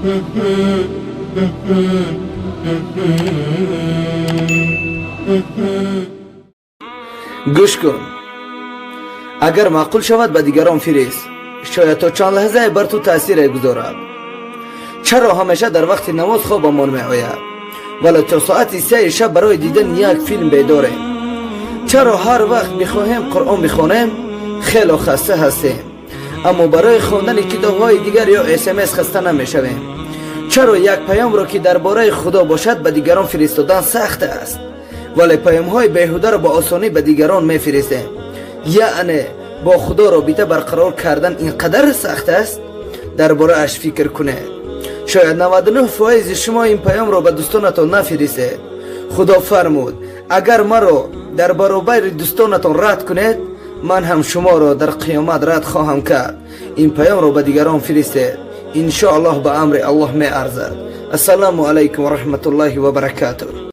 Гӯш кун, агар маъқул шавад, ба дигарон фирист, шояд то чанд лаҳзае бар ту таъсире гузорад. Чаро ҳамеша дар вақти намоз хобамон меояд, вале то соати 3-и шаб барои дидани як филм бедорем? Чаро ҳар вақт бихоҳем Қуръон бихонем, хело хаста ҳастем, аммо барои хондани китобҳои дигар ё СМС хаста намешавем? Чаро як паёмро, ки дар бораи Худо бошад, ба дигарон фиристодан сахт аст, вале паёмҳои беҳударо ба осонӣ ба дигарон мефиристем? Яъне бо Худо робита барқарор кардан ин қадар сахт аст? Дар борааш фикр кунед. Шояд 99 фоизи шумо ин паёмро ба дӯстонатон нафиристед. Худо фармуд: «Агар маро дар баробари дӯстонатон рад кунед, ман ҳам шуморо дар қиёмат рад хоҳам кард». Ин паёмро ба дигарон фиристед. Иншоаллоҳ, ба амри Аллоҳ меарзад. Ассалому алайкум ва раҳматуллоҳи ва баракатуҳ.